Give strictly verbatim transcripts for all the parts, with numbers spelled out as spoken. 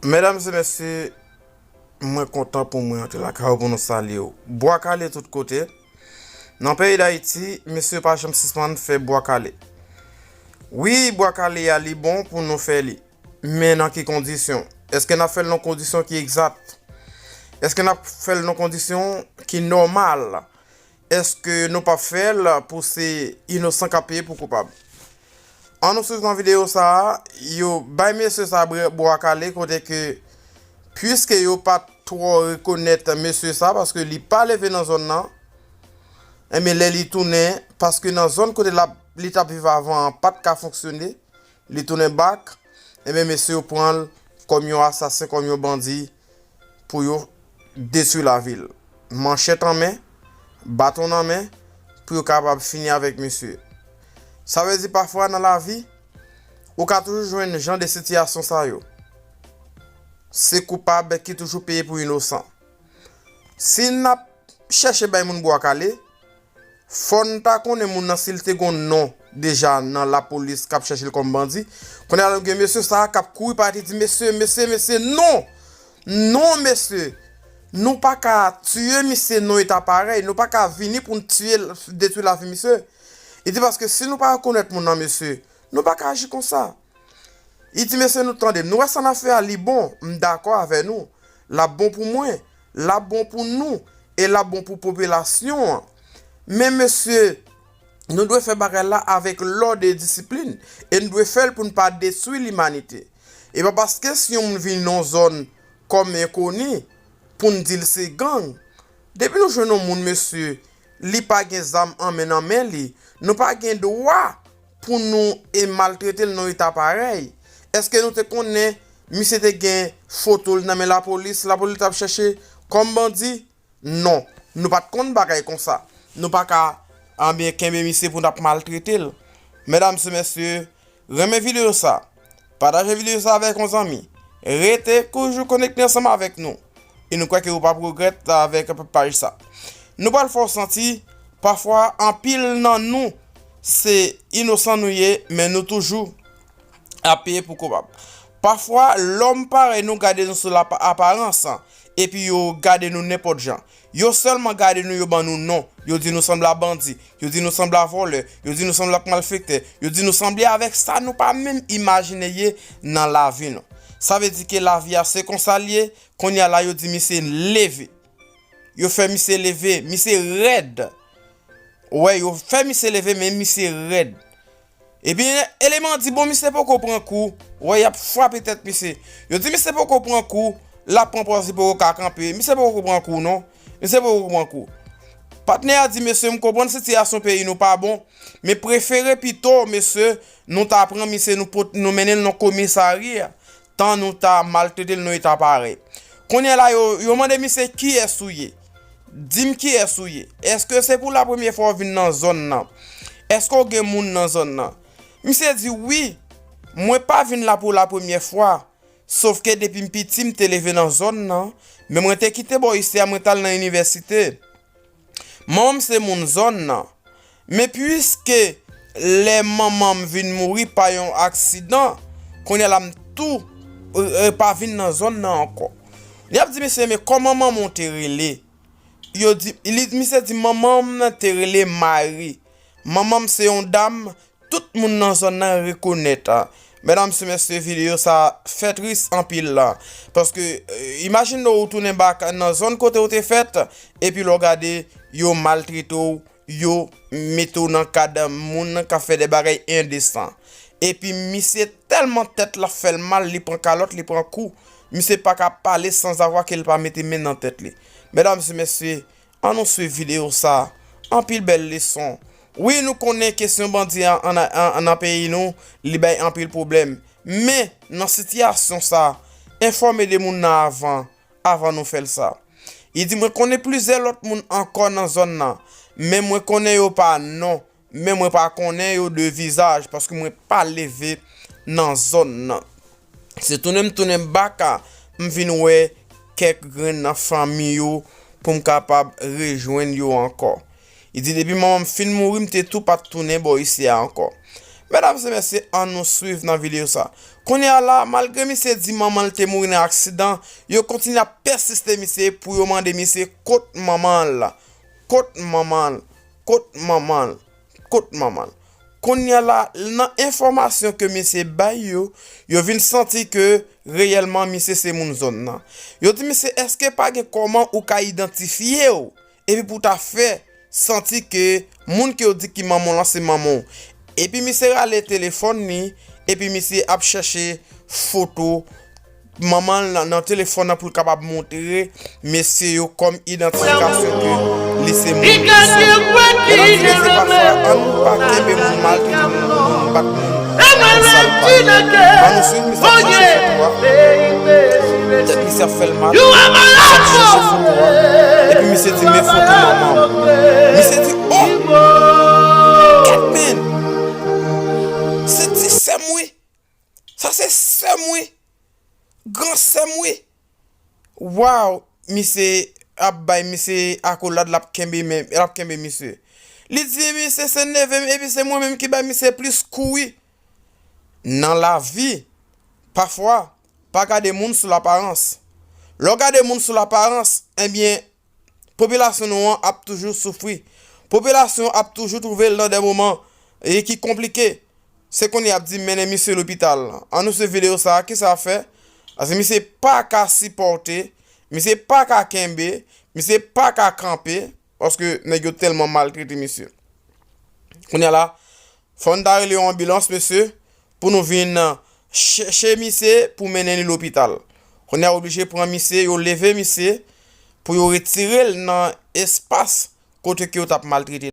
Medam e mesye, mwen kontan pou mwen antre lakay ou pou nou salye w. Bwa kale tout kote. Nan peyi Dayiti, mesye pa janm sispann fè bwa kale. Wi, bwa kale a li bon pou nou fè li. Men nan ki kondisyon? Èske n ap fè l nan kondisyon ki egzat? Èske n ap fè l nan kondisyon ki nòmal? Èske nou p ap fè l pou se inosan k ap peye pou koupab? Ann nou swiv nan videyo sa a, yo bay mesye sa a bwa kale kote ke, piske yo pa t twò rekonèt mesye sa a, paske li pa leve nan zòn nan, enben lè li tounen, paske nan zòn kote l ap, li t ap viv avan an pa t ka fonksyone, li tounen bak, enben mesye yo pran l kòm yon asasen, kòm yon bandi, pou yo detwi lavi l. Manchèt an men, baton nan men, pou yo kapab fini avèk misye. Sa vle di pafwa nan lavi, ou ka toujou jwenn jan de sitiyasyon sa yo. Se koupab ki toujou peye pou inosan. Si n ap chèche bay moun bwa kale, fò n ta konnen moun nan si l te gon non deja nan lapolis k ap chèche l kòm bandi. Kounye a nou gen mesye sa a k ap kouri parèt li di, mesye, mesye, mesye, non! Non, mesye! Nou pa ka tiye misye non eta parèy, nou pa ka vini pou n tiye l, detwi lavi misye. Li di paske si nou pa rekonèt moun nan, mesye, nou pa ka aji konsa. Li di, mesye, nou tande m. Nou wè sa n ap fè a, li bon. M dakò avè nou. L ap bon pou mwen. L ap bon pou nou. E l ap bon pou popilasyon an. Men, mesye, nou dwe fè bagay la avèk lòd e disiplin. E n dwe fè l pou n pa detwi limanite. E pa paske si yon moun vin nan yon zòn kòm enkoni, pou n di l se gang. Depi nou jwenn yon moun, mesye, li pa gen zam an men nan men li, nou pa gen dwa pou nou e maltrete l nan eta parèy. Èske nou te konnen misye te gen foto l nan men lapolis, lapolis t ap chèche kòm bandi? Non, nou pa t konn bagay konsa. Nou pa ka, anben, kenbe misye pou n ap maltrete l. Medam e mesye, renmen videyo sa. Pataje videyo sa avèk yon zanmi. Rete toujou konekte ansanm avèk nou. E nou kwè ke ou p ap regrèt avèk paj sa. Nou pral fè w santi, pafwa, anpil nan nou, se inosan nou ye, men nou toujou ap peye pou koupab. Pafwa, lòm parèy nou gade nou sou lapa-, aparans, epi yo gade nou nenpòt jan. Yo sèlman gade nou, yo ban nou non. Yo di nou sanble a bandi. Yo di nou sanble a vòlè. Yo di nou sanble ak malfektè. Yo di nou sanble avèk sa nou pa menm imajine ye nan lavi nou. Sa vle di ke lavi a se konsa l ye. Kounye a la, yo di misye leve. Yo fè misye leve. Misye rèd. Wè, yo fè misye leve, men misye rèd. Epi, eleman an di, bon, misye poko pran kou. Wè, y ap frape tèt misye. Yo di misye poko pran kou, l ap pran pòz li poko ka kanpe. Misye poko pran kou, non. Misye poko pran kou. Patnè a di, mesye, m konprann sitiyasyon peyi nou pa bon, men prefere pito, mesye, nou ta pran misye, nou pot-, nou mennen l nan komisarya, tan nou ta maltrete l nan eta parèy. Kounye a la, yo, yo mande misye, kiyès ou ye? Di m kiyès ou ye. Èske se pou lapremyè fwa w vin nan zòn nan? Èske w gen moun nan zòn nan? Misye di, wi, mwen pa vin la pou lapremyè fwa. Sofke depi m piti, m te leve nan zòn nan. Men mwen te kite bò isi a, mwen t al nan inivèsite. Manman m se moun zòn nan. Men piske lè manman m vin mouri pa yon aksidan, kounye a la m tou, e, e, pa vin nan zòn nan ankò. Y ap di, mesye, men kòman manman w te rele? Yo di, li, misye di, manman m te rele Mari. Manman m se yon dam, tout moun nan zòn nan rekonèt. Medam e mesye, videyo sa fè tris anpil la. Paske, e, imajine w tounen bak nan zòn kote w te fèt, epi lè w gade, yo maltrete w, yo mete w nan kad moun k ap fè de bagay endesan. Epi misye tèlman tèt la fè l mal, li pran kalòt, li pran kou. Misye pa ka pale sanzavwa ke l pa mete men nan tèt li. Medam e mesye, ann nou swiv videyo sa. Anpil bèl leson. Wi, nou konnen kesyon bandi an, an, an, an nan peyi nou, li bay anpil pwoblèm. Men, nan sitiyasyon sa, enfòme de moun nan avan, avan nou fè l sa. Li di, mwen konnen plizyè lòt moun ankò nan zòn nan, men mwen konnen yo pa non, men mwen pa konnen yo de vizaj, paske mwen pa leve nan zòn nan. Se tounen m tounen bak a, m vin wè kèk grenn nan fanmi yo pou m kapab rejwenn yo ankò. Li di, depi manman m fin mouri, m te tou pa t tounen bò isi a ankò. Medam e mesye, ann nou swiv nan videyo sa. Kounye a la, malgre misye di manman l te mouri nan aksidan, yo kontinye ap pèsiste misye pou yo mande misye kot manman l, kot manman l, kot manman l, kot manman l. Kounye a la, nan enfòmasyon ke misye bay yo, yo vin santi ke reyèlman misye se moun zòn nan. Yo di misye, èske pa gen kòman ou ka idantifye w? Epi pou ta fè santi ke moun ke yo di ki manman w lan se manman w. Epi misye rale telefòn li, epi misye ap chèche foto manman l nan, nan telefòn nan pou l kapab montre mesye yo kòm idantifikasyon ke li se moun sa. Medam e mesye, se pa sa, ann pa kenbe moun maltrete moun, moun bat moun, moun sal pa yo. Ann nou swiv misye ap chèche foto a. Tèt misye ap fè l mal. Misye ap chèche foto a. Epi misye di, men foto manman m. Misye di, oh! Gad men! Se ti sè m wi. Sa se sè m wi. Gran sè m wi. Waw, misye ap bay misye akolad, l ap kenbe men, l ap kenbe misye. Li di misye se neve m, epi se mwen menm ki bay misye plis kou wi. Nan lavi, pafwa, pa gade moun sou laparans. Lè w gade moun sou laparans, ebyen, popilasyon nou an ap toujou soufri. Popilasyon ap toujou twouve l nan de moman e ki konplike. Se kounye a ap di mennen misye lopital. Ann nou swiv videyo sa a, kisa ap fè? Paske misye pa ka sipòte, misye pa ka kenbe, misye pa ka kanpe, paske nèg yo tèlman maltrete misye. Kounye a la, fò n ta rele yon anbilans, mesye, pou nou vin chèche misye pou mennen li lopital. Kounye a oblije pran misye, yo leve misye pou yo retire l nan espas kote ke yo t ap maltrete.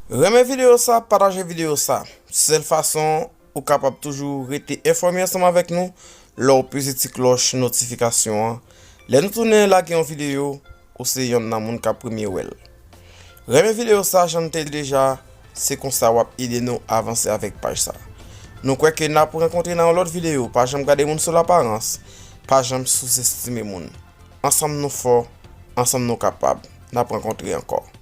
Renmen videyo sa, pataje videyo sa. Sèl fason ou kapab toujou rete enfòme ansanm avèk nou lè w peze ti klòch notifikasyon an. Lè nou tounen lage yon videyo, ou se yonn nan moun k ap premye wè l. Renmen videyo sa, jan n te di deja, se konsa w ap ede nou avanse avèk paj sa. Nou kwè ke n ap rankontre nan yon lòt videyo. Pa janm gade moun sou laparans, pa janm souzestime moun. Ansanm nou fò, ansanm nou kapab. N ap rankontre ankò.